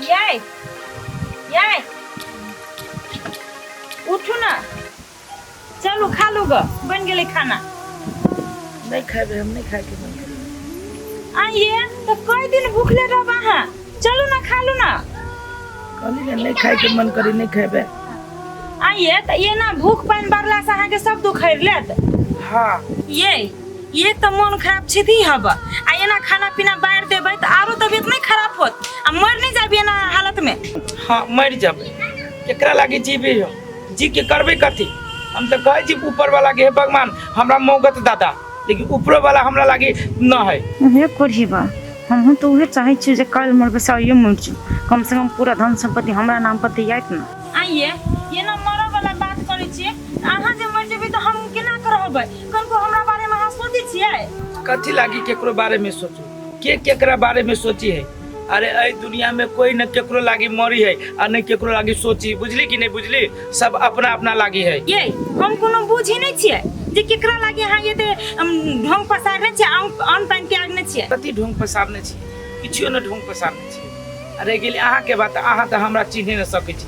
यै यै, उठू ना, चलू खा लू ग, बन गेलै खाना। नहीं खाबे हम, नहीं खाए के मन करे। आइए तो कई दिन भूखले रहब अहाँ, चलू ना खा लू ना। कहली ने नहीं खाए के मन करे, नहीं खाबे। आइए तो ये ना भूख पानि बढ़ला से अहाँके सब दुख हरि लेत। हाँ। ये एक तऽ मोन खराब छिथी हब आ एना खाना पीना बाहर देबै तऽ आरो तबियत नहीं खराब होत आ मर नहीं जाबी एना हालत में। हाँ मर जाबे, केकरा लागी जीबी हो, जी के करबे कथी? हम तो कहै छी ऊपर वाला के, हे भगवान हमरा मौगत दादा, लेकिन ऊपरो वाला हमरा लागी न है। उहे करही बा, हमहूँ तऽ उहे चाहै छी जे काल्हि मरबै से आइए मरि जाउ, कम से कम पूरा धन सम्पत्ति हमरा नाम पर तऽ आयत ने। आइए ये ना मरऽ वाला बात करै छियै, अहाँ जे मरि जेबै तऽ हम केना के रहबै? कनको हमरा बारे में अहाँ सोचै छियै? कथी लागी केकरो बारे में सोचू, के केकरा बारे में सोची है? अरे एहि दुनिया में कोई न केकरो लागी मरी है आ न केकरो लागी सोची, बुझली कि नहीं बुझली? सब अपना अपना लागी है। ये हम कोनो बुझी नहीं छियै जे केकरा लागी अहाँ एते ढोंग पसारने छियै, अन्न पानि त्यागने छियै। कथी ढोंग पसारने छियै? किछियो न ढोंग पसारने छियै। अरे गेली अहाँके बात, अहाँ तऽ हमरा चिन्हे न सकै छी।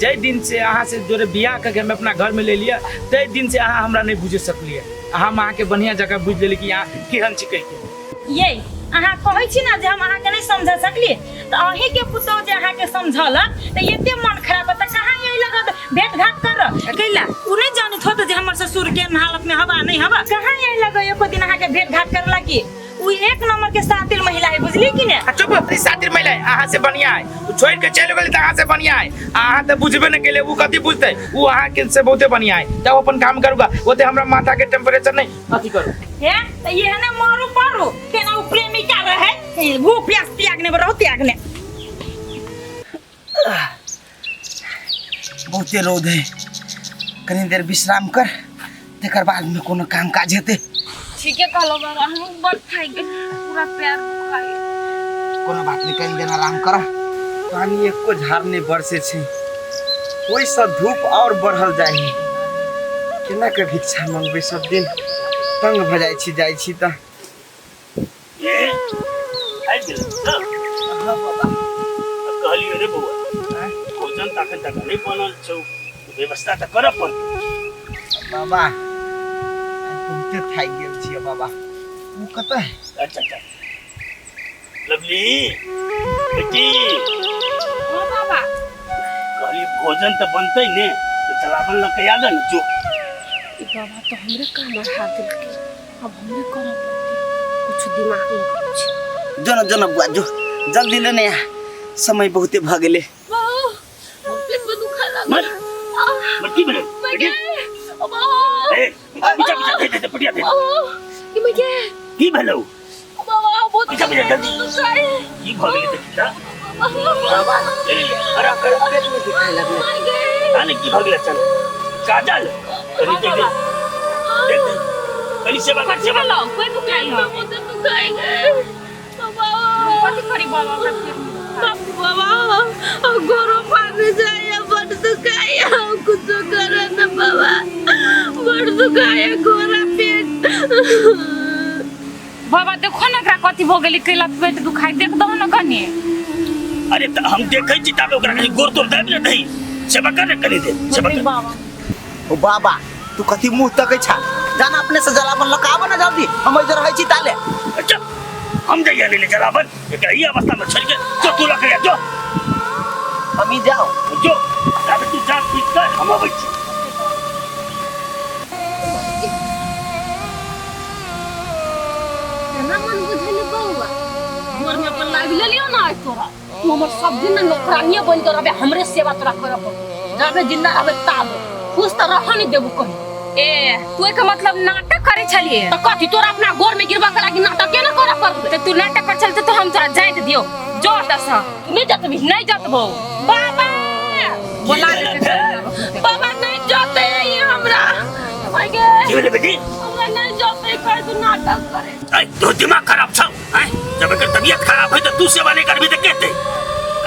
जाहि दिन से अहाँ से जोरे बियाह करके हम अपना घर में ले लिया, ताहि दिन से अहाँ हमरा नहीं बुझे सकलियै। हम अहाँके बढ़िया जगह बुझि लेली कि अहाँ केहन छी कहिके। ये अहाँ कहै छी ना जे हम अहाँके नहीं समझ सकलियै, तऽ अहीँके पुतोहु जे अहाँके समझलक तऽ एते मन खराब तऽ कहाँ यही लगत भेंट घाट कर कैला? उ नहीं जानैत होत जे हमर ससुर केहन हालत में हवा नहीं हवा, कहाँ यही लगे एको दिन अहाँके भेंट घाट करला की? उ एक नंबर के सातिल महिला है, बुझली कि ने? आ चुप, अपनी सातिर महिला है, अहाँ से बढ़िया है। उ छोड़ के चलि गेलै तऽ अहाँ से बढ़िया है। अहाँ तऽ बुझबे नहि केलियै, उ कथी बुझतै? उ अहाँ के से बहुते बढ़िया है। तब अपन काम करूगा, ओते हमरा माथा के टेम्परेचर नहीं अथी करू। हे तऽ ये ने मारू पारू केना उ प्रेमिका रहे, ए, भूख प्यास त्यागने रहो त्यागने। बहुते रौद है, कनी देर विश्राम कर, तकर बाद में कोनो काम काज हेतै। ठीके कहलो बाबा, हम बड़ थाकि गेल, पूरा पैर दुखा गेल। कोनो बात नहीं, कनी देर आराम कर। पानी एको झार नहीं बरसे छै, ओहिसँ धूप और बढ़ल जाइ है। केना के भिक्षा मंगबै? सब दिन तंग भऽ जाइ छी, जाइ छी तऽ। ए आबि गेल सब? हाँ बाबा। कहलियो रे बौआ, भोजन तऽ अखन तक नहि बनल छौ, व्यवस्था तऽ करऽ पड़तै। बाबा आइ बहुते थाकि गेल छियै बाबा। ओ कतऽ है? अच्छा अच्छा, लवली बेटी। हाँ बाबा। कहली भोजन तऽ बनतै ने, तऽ जलावन लऽ के आबे ने जो। ई बाबा तो हमरे काम बढ़ा देलकै, अब हमरे करऽ पड़तै, कुछ दिमाग लगबै छै। जो न, जो न बुआ, जो जल्दी लेने आ, समय बहुते भऽ गेलै। पेट में दुखा लागल। मर मर, की भेलै बेटी? ए पीछा पीछा दे दे दे पटिया दे। कि मैं के की भेलौ? बाबा बहुत पीछा पीछा जल्दी। दुखाए। की भऽ गेलै देखी तऽ ए, आराम कर। पेट में दुखाए लगलै। जाने की भऽ गेलै। चल काजल, कनी देख दे, देख दे कनी, सेवा कर सेवा। भेलौ कोई दुखाई है? बहुत दुखाई गए बाबा। कथी करी बाबा, हमरा पेट में दुखाए। बाबा गोरो फाटे जाए, बड़ दुखाए, कुछ करो न बाबा, बड़ दुखाए गोरा पेट। बाबा देखो ना एकरा कथी भऽ गेलै, कैला पेट दुखाइ, देख दहो ना कनी। अरे तऽ हम देखै छी ताबे ओकरा कनी गोर तोर दाबि ने दही। सेवा कर ने कनी देर, सेवा कर। बाबा। ओ बाबा, तू कथी मुंह तकै छा? जाना अपने से जलावन लऽ के आबऽ ने जल्दी, हम इधर रहै छी ताले। अच्छा हम जाइए ले जलावन, एकरा ई अवस्था में छोड़ के? जो तू लऽ के आ, जो। हम ही जाओ। जो ताबे तू जा पीट कर, हम अबै छी। केना मन बुझेली बौआ, घर में अपन लाबि लेलियो ना आइ तोरा, तू हमर सब दिन नौकरानिये बनि के रहबे, हमरे सेवा तोरा करऽ पड़तौ, जाबे जिंदा रहबे ताबे खुश तऽ रहऽ नहीं देबू कहीं। ए तू एकर मतलब नाटक करे छलिए? तऽ कथी तोरा अपना गोर में गिरबा के लागी नाटक केना करऽ पड़तै? तऽ तू नाटक कर छल तऽ हम तोरा जाइत दियो, जो एतऽ से। तू नहीं जतबी? नहीं जतबो। बाबा बोला देते। बाबा नहीं जते ये हमरा, भाई गे। की भेलै बेटी? हमरा नहीं जते, कह तू नाटक करे। ऐ तोहर दिमाग खराब छौ? ऐ जब एकर तबियत खराब है तऽ तू सेवा नहीं करबी तऽ के हेतै?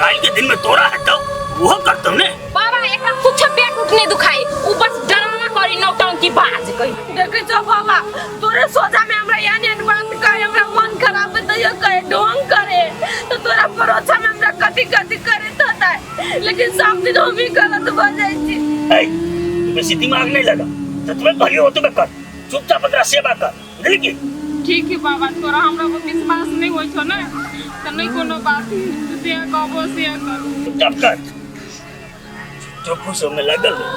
काल्हि के दिन में तोरा हेतौ, ओहो करतौ ने। बाबा एकरा कुछ पेट उठ नहीं दुखाई, उ बस डरामा करी नौटंकी बाज कही। देखे छौ बाबा, तोरे सोजा में हमरा एहन एहन बात कहे, हमरा मन खराब है तैयो कहे ढोंग करे। परोछा में हमरा कथी कथी करैत होता लेकिन सब दिन हम ही गलत भऽ जाइ छी। ऐ, तू बेसी दिमाग नहीं लगा, जतबे कहलियो ओतबे कर, चुपचाप एकरा सेवा कर, बुझली की? ठीक है बाबा, तोरा हमरा पर विश्वास नहीं होइ छौ ने तऽ नहीं कोनो बात है, तू जे कहबो से करू। चुपचाप कर, चुप खुश में लगल रह।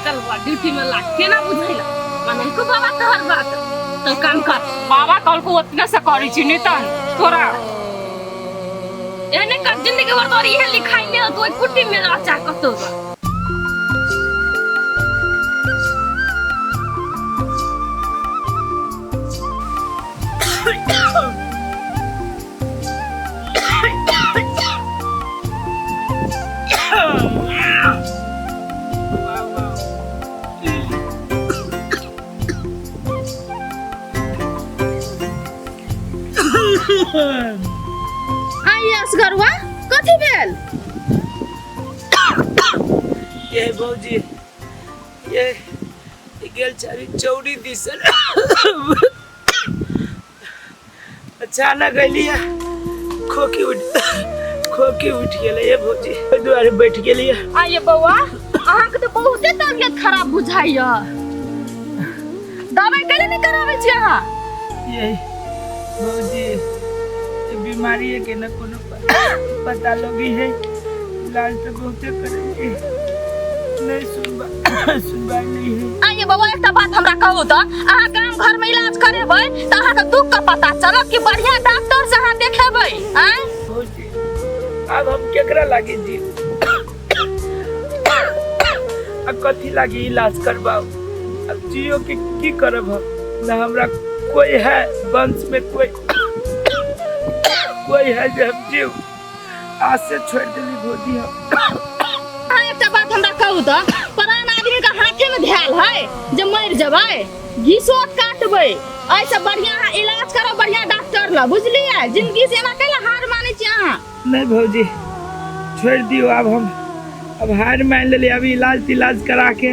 चल बा ड्यूटी में लाग, केना बुझैला माने को बाबा तोहर बात, तो काम कर। बाबा कहलको ओतना से करै छी नहीं तहन तोरा एहने कर जिंदगी भर तोर इहे लिखाई ने तो कुटी में रह जा कतौ। आई असगरवा कथी भेल? ये भौजी ये गेल चारी चौड़ी दिसन अचानक अलिया खोकी उठ गेलै। ये भौजी ओहि दुआरे बैठ गेलियै। आइए बौआ, अहाँके तऽ बहुते तबियत खराब बुझाइया, दवाई कैले नहीं कराबै छी अहाँ? ये भौजी ये बीमारी के न कोनो पता लगी है, इलाज तो बहुते करेंगे नहीं सुनबा नहीं है। आइए बौआ एकटा बात हमरा कहू तऽ, अहाँ गाम घर में इलाज करेबै तऽ अहाँके दुख के पता चलत कि बढ़िया डॉक्टर से अहाँ देखेबै? आँय भौजी अब हम केकरा लागी जी आ कथी लागी इलाज करबाउ, अब जियो के की करब हम, ना हमरा कोई है वंश में कोई कोई है जे हम जीव आज से छोड़ देली भौजी हम। अहाँ एकटा बात हमरा कहू तऽ, प्राण आदमी के हाथे में धयल है जे मरि जेबै, घिसो काटबै, ऐसे बढ़िया अहाँ इलाज करो बढ़िया डॉक्टर ल, बुझलियै? जिंदगी से एना कैला हार मानै छी अहाँ? नहीं भौजी छोड़ दियो, अब हम अब हार मान लेली, अब इलाज तिलाज करा के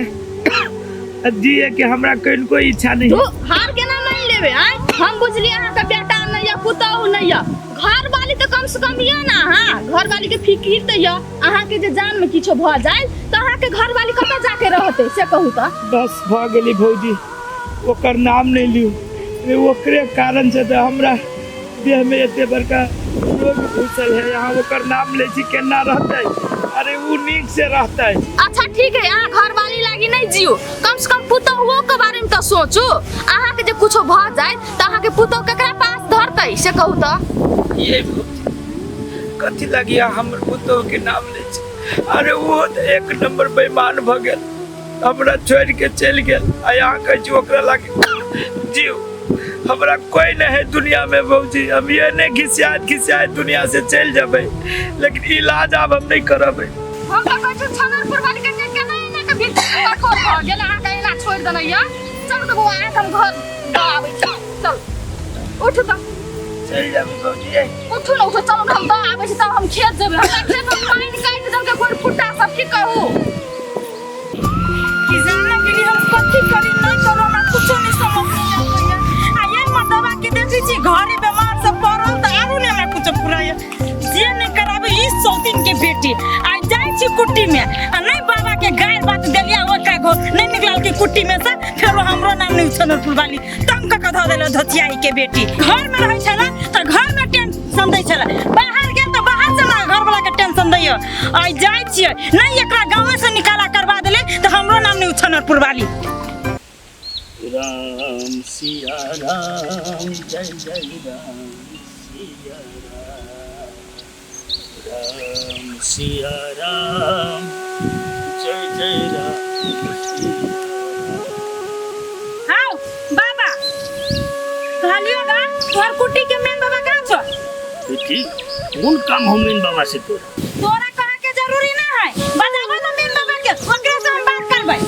अब जिए के हमरा कनको इच्छा नहीं। तू हार केना मान लेबै? आँय हम बुझलियै अहाँके बेटा नहीं यऽ, पुतहु नहीं यऽ, घर वाली तऽ कम से कम यऽ ना, अहाँ घर वाली के फिकिर तऽ यऽ, अहाँके जे जान में किछो भऽ जाय तऽ अहाँके घर वाली कतऽ जाके रहतै से कहू तऽ? बस भऽ गेली भौजी, ओकर नाम नहीं लियू, ओकरे कारण से तऽ हमरा देह में एते बड़का रोग घुसल है, यहाँ ओकर नाम लै छी केना रहतै? अरे उ नीक से रहतै। अच्छा ठीक है, अहाँ घर वाली लागी नहीं जियो, कम से कम पुतहुओ के बारे में तऽ सोचू, अहाँके जे कुछो भऽ जाय तऽ अहाँके पुतहु केकरा पास धरतै से कहू तऽ? ये भौजी कथी लागी अहाँ हमर पुतहु के नाम लै छी? अरे वो तऽ एक नंबर बेईमान भऽ गेल, हमरा छोड़ के चलि गेल, आ यहाँ कहै छी ओकरा लागी जीव। हमरा कोई नहीं है दुनिया में भौजी, हम ये नहीं घिसियात घिसियात दुनिया से चलि जेबै, लेकिन इलाज आब हम नहीं करबै। हम तऽ कहै छी छनरपुर वाली के केना एना के भीख कठोर भऽ गेल, अहाँके एना छोड़ि देने यऽ। चलू तऽ बौआ अहाँके हम घर दऽ आबै छी, चल उठू तऽ चलि जेबै भौजी। उठू ने उठू, चलू ने हम दऽ आबै छी तब हम खेत जेबै, हमरा खेत में पानि काटि देलकै गोड़ फुट्टा सब, की कहू? कि जाना के लिए हम कथी करी नहीं करो, हमरा कुछो नहीं समझ में आबैया। आ ये मर्दबा के देखै छी घरे बीमार सब पड़ल तऽ आरो ने हमरा कुछो पुराइया, जे नहीं कराबे ई सौतीन के बेटी। आ जाइ छी कुट्टी में आ नहीं बाबा के गाय बात देलिया ओकरा घर नहीं निकलल के कुट्टी में से, फेरो हमरो नाम नहीं छनरपुर वाली तंग कऽ के धऽ देल धोतियाई के बेटी। घर में रहै छलै तऽ घर में टेंशन दै छलै, बाहर गेल तऽ बाहर से हमरा घर वाला के टेंशन दैया। आइ जाइ छियै नहीं एकरा गाँवे से निकाला करवा देले तऽ हमरो नाम नहीं छनरपुर वाली। राम सिया राम जय जय राम सिया राम, राम सिया राम जय जय राम सिया। आओ बाबा कहलियो गा तोहर कुटी के मेन बाबा कहाँ छौ? बेटी कोन काम हो मेन बाबा से तोरा? तोरा कहे के जरूरी ना है, बजाबो ना मेन बाबा के, ओकरे से हम बात करबै।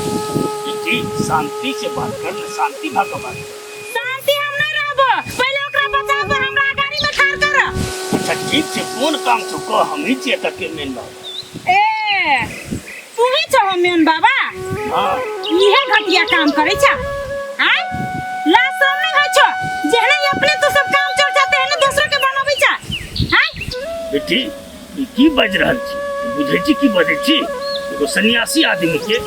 बेटी शांति से बात कर ना, शांति भाग के बात कर। शांति हम नहीं रहबो, पहले ओकरा बचाबो, हमरा गाड़ी में ठाड़ कर। अच्छा ठीक छै, कोन काम छौ कह, हम ही छियै एतऽ के मेन बाबा। ए तू ही छौ मेन बाबा? हाँ। इहे घटिया काम करै छ आय, लाज शरम नहीं होइ छौ? जेहने अपने तो सब काम चल जाते है ना दूसरों के बनाबै छ। बेटी, ई की बाजि रहल छी? बुझै छी की बजै छी? एगो सन्यासी आदमी के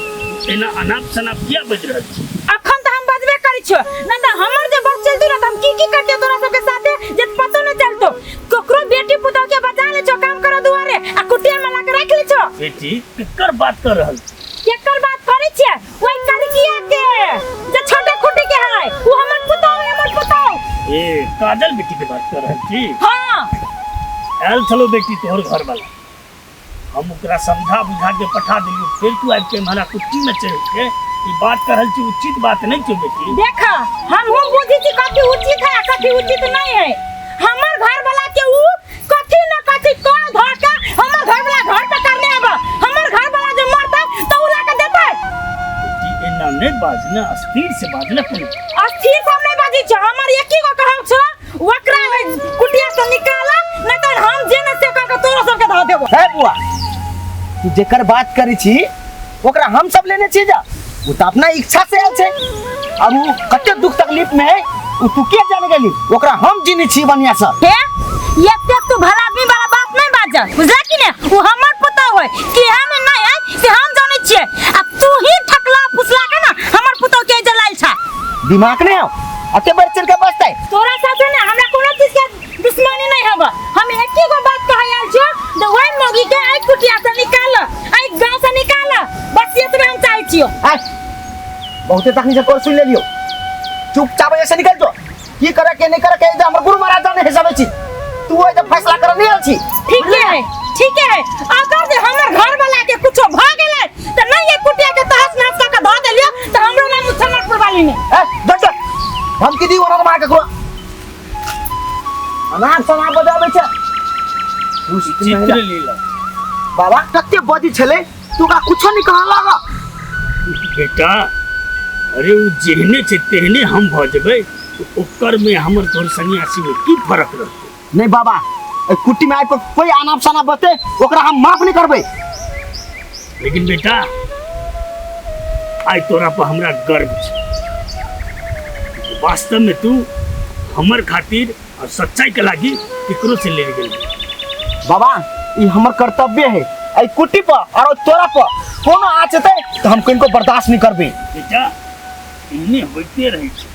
एना अनाप शनाप किया बाजि रहल छी? अखन तऽ हम बजबे करै छियो, नहि तऽ हमर जे बस चलतो ना तऽ हम की की करते तोरा सबके साथे जे पतो नहि चलतो। ककरो बेटी पुतोह के बचा ले छो काम करे दुआरे आ कुटिया में ला के राख ले छो। बेटी, केकर बात कर रहल छी? केकर बात करै छियै? ओहि कलकिया के जे छोटे खुटी के है, उ हमर पुतोह है, हमर पुतोह। ए काजल बेटी के बात कर रहल छी? हाँ। आयल छलो बेटी तोहर घर वाला, हम ओकरा समझा बुझा के पठा दिलियो, फिर तू आबि के हमारा कुट्टी में चढ़ के ई बात कर रहल छी, उचित बात नहीं छौ बेटी। देख, हम हम बुझी छी कथी उचित है आ कथी उचित नहीं है। हमर घर वाला के उ कथी न कथी कह धर के हमर घर वाला घर पे करने आब, हमर घर वाला जे मरतै त उ ला के देतै। बेटी एना नहीं बाजना, अस्थिर से बाजना कोनो। अस्थिर से हम नहीं बाजै छी, हमर एक ही गो कहब छौ, ओकरा कुटिया से निकाल, नहीं त हम जे न से कह के तोरा सबके धऽ देबो। हे बुआ, तू जेकर बात करै छी ओकरा हम सब लेने छी जा, उ त अपना इच्छा से आयल छै और उ कते दुख तकलीफ में है उ तू के जाने गेली, ओकरा हम जीने छी बढ़िया से। हे एते तू भला आदमी वाला बात नहीं बाज, बुझला कि ने? उ हमर पुतोह है, केहन नहीं है से हम जानै छियै, आ तू ही ठकला फुसला के ना हमर पुतोह के जलाइल छा। दिमाग नहीं हो अते बढ़ चढ़ के बजतै। तोरा साथे ना हमरा कोनो चीज के दुश्मनी नहीं हब, हम एक ही गो बात कहै आयल छियो, जे ओइ मौगी के एहि कुटिया से निकाल, एहि गांव से निकाल, बस एतबे हम चाहै छियो। आय बहुते तखनी से तोर सुन लेलियो, चुपचाप ऐसे निकल जो, की करे के नहीं करे के हमर गुरु महाराज जाने है सब चीज, तू ओइ जे फैसला करे नहीं आयल छी। ठीक है, ठीक है, अगर जे हमर घर वाला के कुछो भ गेलै त नहीं ये कुटिया के तहस नहस क के ध देलियो त हमरो नाम मुसलमानपुर वाली ने। ए डट डट धमकी दी ओना मार ककरो अनार शनाप बजाबै छै। दुष्ट महिला। चित्र लीला। बाबा कते बजी छलै तू ओकरा कुछो नहीं कहा लागा। बेटा, अरे उ जेहने छै तेहने हम भ जेबै, ओकर में हमर तोहर सन्यासी में की फर्क रहतै? नहीं बाबा, ए कुट्टी में आइ पर कोई अनाप शनाप बजतै ओकरा हम माफ नहीं करबै। लेकिन बेटा, आइ तोरा पर हमरा गर्व छै, वास्तव में तू हमर खातिर और सच्चाई के लागी केकरो से लड़ गेल। बाबा ई हमर कर्तव्य है, एहि कुट्टी पर और तोरा पर कोनो आँच एतै तऽ हम किनको बर्दाश्त नहीं करबै। बेटा, एहने होइते रहै छै,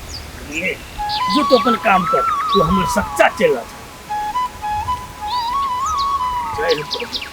बुझलियै? जो तू अपन काम कर, तू हमर सच्चा चेला छ। जय हो प्रभु।